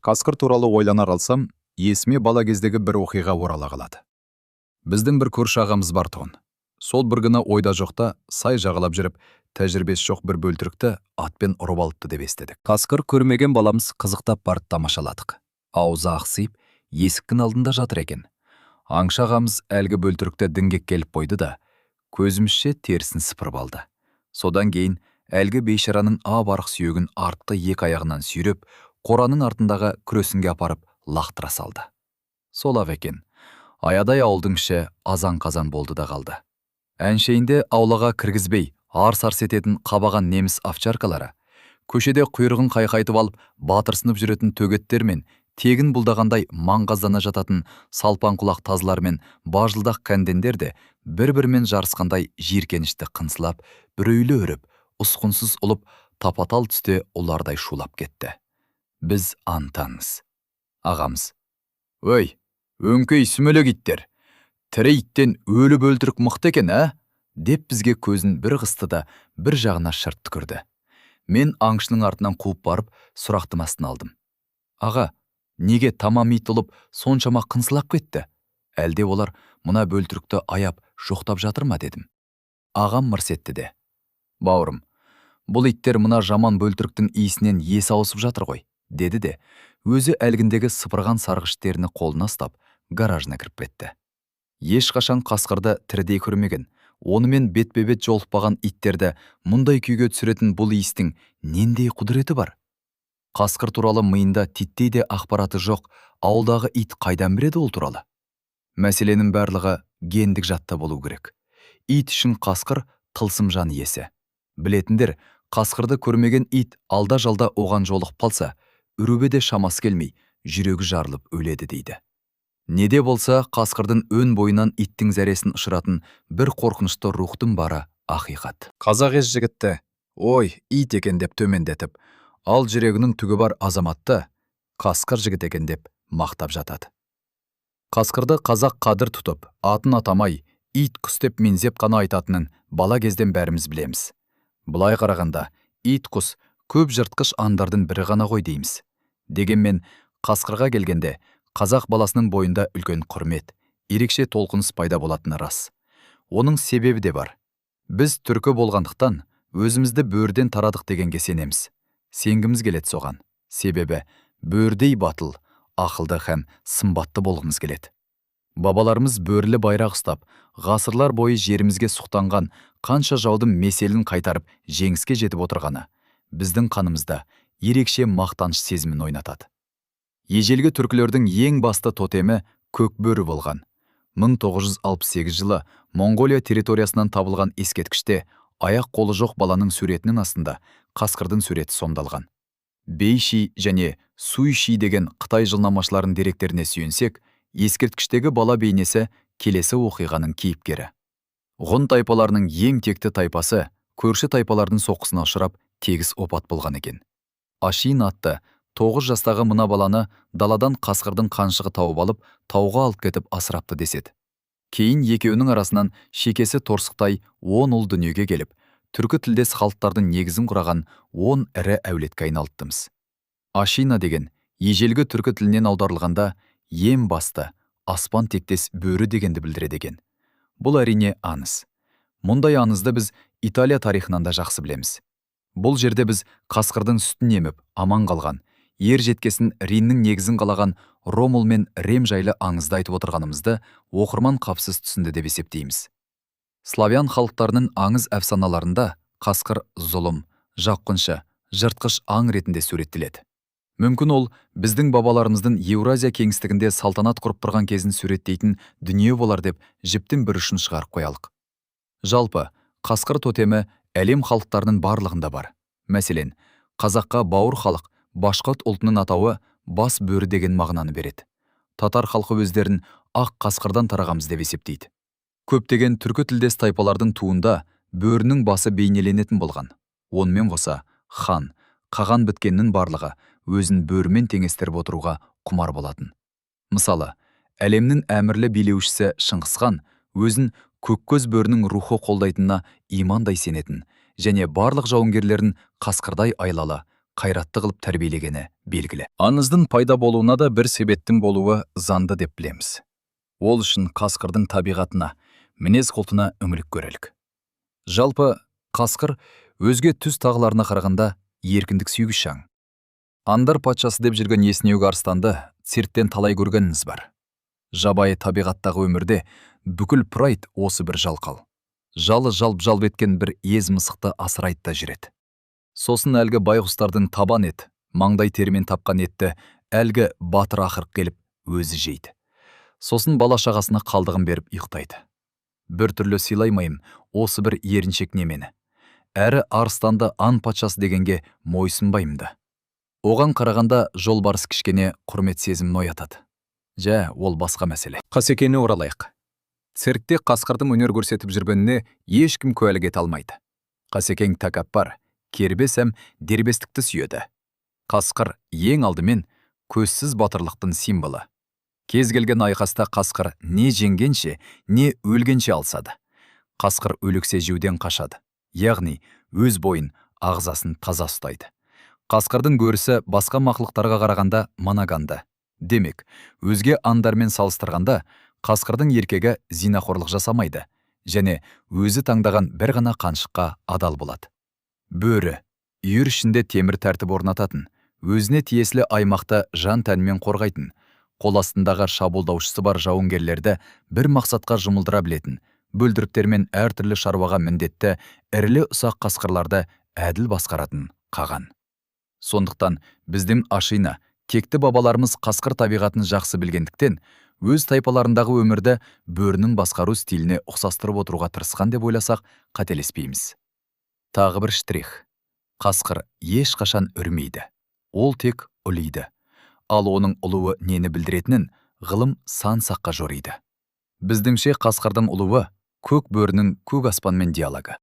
Қасқыр туралы ойланар алсам, есіме бала кездегі бір оқиға орала қалады. Біздің бір көрші ағамыз бар тұғын. Сол бір күні ойда жоқта сай жағалап жүріп, тәжірибесі жоқ бір бөлтірікті атпен ұрып алыпты деп естідік. Қасқыр көрмеген баламыз қызықтап барып тамашаладық. Аузы ақсиып, есіктің алдында жатыр екен. Аңшы ағамыз әлгі бөлтірікті діңгекке іліп қойды да, көзімізше терісін сыпырып алды. Содан кейін әлгі бейшараның ап-арық сүйегін артқы екі аяғынан сүйреп, қораның артындағы күресінге апарып лақтыра салды. Сол-ақ екен. Аядай ауылдың іші азан-қазан болды да қалды. Әншейінде аулаға кіргізбей, арс-арс ететін қабаған неміс овчаркалары, көшеде құйрығын қайқайтып алып, батырсынып жүретін төгеттер мен тегін бұлдағандай маңғаздана жататын салпаң құлақ тазылар мен бажылдақ кәндендер де бір-бірімен жарысқандай жиіркенішті қынсылап, үрейлі үріп, ұсқынсыз ұлып, тапа-тал түсте ұлардай шулап кетті. Біз аң-таңбыз. Ағамыз: «Өй, өңкей сүмелек иттер, тірі иттен өлі бөлтірік мықты екен, ә?» деп бізге көзін бір қысты да бір жағына шырт түкірді. Мен аңшының артынан қуып барып, сұрақтың астына алдым. Аға, неге тамам ит ұлып соншама қынсылап кетті? Әлде олар мына бөлтірікті аяп, жоқтап жатыр ма, дедім. Ағам мырс етті де: «Бауырым, бұл иттер мына жаман бөлтіріктің иісінен есі ауысып жатыр ғой», деді де, өзі әлгіндегі сыпырған сарғыш теріні қолына ұстап, гаражына кіріп кетті. Ешқашан қасқырды тірідей көрмеген, онымен бетпе-бет жолықпаған иттерді мұндай күйге түсіретін бұл иістің нендей құдіреті бар? Қасқыр туралы миында титтей де ақпараты жоқ ауылдағы ит қайдан біледі ол туралы? Мәселенің барлығы гендік жадта болу керек. Ит үшін қасқыр тылсым жан иесі. Білетіндер, қасқырды көрмеген ит алда-жалда оған жолығып қалса, үруге де шамасы келмей, жүрегі жарылып өледі дейді. Неде болса, қасқырдың өн бойынан иттің зәресін ұшыратын бір қорқынышты рухтың бары ақиқат. Қазақ ез жігітті, ой, ит екен деп төмендетіп, ал жүрегінің түгі бар азаматты қасқыр жігіт екен деп мақтап жатады. Қасқырды қазақ қадір тұтып, атын атамай, ит құс деп меңзеп қана айтатынын бала кезден бәріміз білеміз. Былай қарағанда, ит құс көп жыртқыш аңдардың бірі ғана ғой дейміз. Дегенмен, қасқырға келгенде, қазақ баласының бойында үлкен құрмет, ерекше толқыныс пайда болатыны рас. Оның себебі де бар. Біз түркі болғандықтан, өзімізді бөріден тарадық дегенге сенеміз. Сенгіміз келеді соған. Себебі бөрідей батыл, ақылды һәм сымбатты болғымыз келеді. Бабаларымыз бөрілі байрақ ұстап, ғасырлар бойы жерімізге сұқтанған қанша жаудың меселін қайтарып, жеңіске жетіп отырғаны біздің қанымызда ерекше мақтаныш сезімін ойнатады. Ежелгі түркілердің ең басты тотемі көк бөрі болған. 1968 жылы Моңғолия территориясынан табылған ескерткіште аяқ қолы жоқ баланың суретінің астында қасқырдың суреті сомдалған. Бейши және Суйши деген қытай жылнамашыларының деректеріне сүйенсек, ескерткіштегі бала бейнесі келесі оқиғаның кейіпкері. Ғұн тайпаларының ең текті тайпасы көрші тайпалардың соққысына ұшырап, тегіс опат болған екен. Ашин атты 9 жастағы мына баланы даладан қасқырдың қаншығы тауып алып, тауға алып кетіп асырапты деседі. Кейін екеуінің арасынан шекесі торсықтай 10 ұл дүниеге келіп, түркі тілдес халықтардың негізін құраған 10 ірі әулетке айналыптымыз. Ашина деген ежелгі түркі тілінен аударылғанда ең басты аспан тектес бөрі дегенді білдіреді екен. Бұл әрине аңыз. Мұндай аңызды біз Италия тарихынан да жақсы білеміз. Бұл жерде біз қасқырдың сүтін еміп, аман қалған, ер жеткесін Римнің негізін қалаған Ромул мен Рем жайлы аңызды айтып отырғанымызды оқырман қапсыз түсінді деп есептейміз. Славян халықтарының аңыз әфсаналарында қасқыр зұлым, жапқыншы, жыртқыш аң ретінде суреттеледі. Мүмкін ол біздің бабаларымыздың Еуразия кеңістігінде салтанат құрып тұрған кезін суреттейтін дүние болар деп жіптің бір ұшын шығарып қоялық. Жалпы, қасқыр тотемі әлем халықтарының барлығында бар. Мәселен, қазаққа бауыр халық башқұрт ұлтының атауы бас бөрі деген мағынаны береді. Татар халқы өздерін ақ қасқырдан тарағанбыз деп есептейді. Көптеген түркі тілдес тайпалардың туында бөрінің басы бейнеленетін болған. Онымен қоса, хан, қаған біткеннің барлығы өзін бөрімен теңестіріп отыруға құмар болатын. Мысалы, әлемнің әмірлі билеушісі Шыңғысхан өзін көккөз бөрінің рухы қолдайтынына имандай сенетін және барлық жауынгерлерін қасқырдай айлалы, Қайратты қылып тәрбиелегені белгілі. Аңыздың пайда болуына да бір себеттің болуы заңды деп білеміз. Ол үшін қасқырдың табиғатына, мінез құлқына үңіліп көрелік. Жалпы, қасқыр өзге түз тағыларына қарағанда еркіндік сүйгіш аң. Аңдар патшасы деп жүрген есінеуік арыстанды цирктен талай көргеніңіз бар. Жабайы табиғаттағы өмірде бүкіл прайд осы бір жалқау. Жалы жалп-жалп еткен бір ез мысықты асырайды да жүреді. Сосын әлгі байғұстардың табан ет, маңдай терімен тапқан етті әлгі батыр ақырық келіп өзі жейді. Сосын бала шағасына қалдығын беріп ұйықтайды. Бір түрлі сыйлаймайым осы бір еріншек немені. Әрі арыстанды аң патшасы дегенге мойсынбаймын да. Оған қарағанда жолбарыс кішкене құрмет сезімін оятады. Жә, ол басқа мәселе. Қасекене оралайық. Циркте қасқырдың өнер көрсетіп жүргеніне ешкім куәлік ете алмайды. Қасекең тәкаппар, кербез һәм дербестікті сүйеді. Қасқыр ең алдымен көзсіз батырлықтың символы. Кез келген айқаста қасқыр не жеңгенше, не өлгенше алысады. Қасқыр өлексе жеуден қашады. Яғни өз бойын, ағзасын таза ұстайды. Қасқырдың өрісі басқа мақұлықтарға қарағанда моногамды. Демек, өзге аңдармен салыстырғанда қасқырдың еркегі зинақорлық жасамайды және өзі таңдаған бір ғана қаншыққа адал болады. Бөрі үйір ішінде темір тәртіп орнататын, өзіне тиесілі аймақты жан тәнімен қорғайтын, қол астындағы шабуылдаушысы бар жауынгерлерді бір мақсатқа жұмылдыра білетін, бөлтіріктермен әртүрлі шаруаға міндетті ірілі ұсақ қасқырларды әділ басқаратын қаған. Сондықтан біздің ашина, текті бабаларымыз қасқыр табиғатын жақсы білгендіктен, өз тайпаларындағы өмірді бөрінің басқару стиліне ұқсастырып отыруға тырысқан деп ойласақ, қателеспейміз. Тағы бір штрих. Қасқыр ешқашан үрмейді. Ол тек ұлиды. Ал оның ұлуы нені білдіретінін ғылым сан саққа жориды. Біздіңше, қасқырдың ұлуы көк бөрінің көк аспанмен диалогы.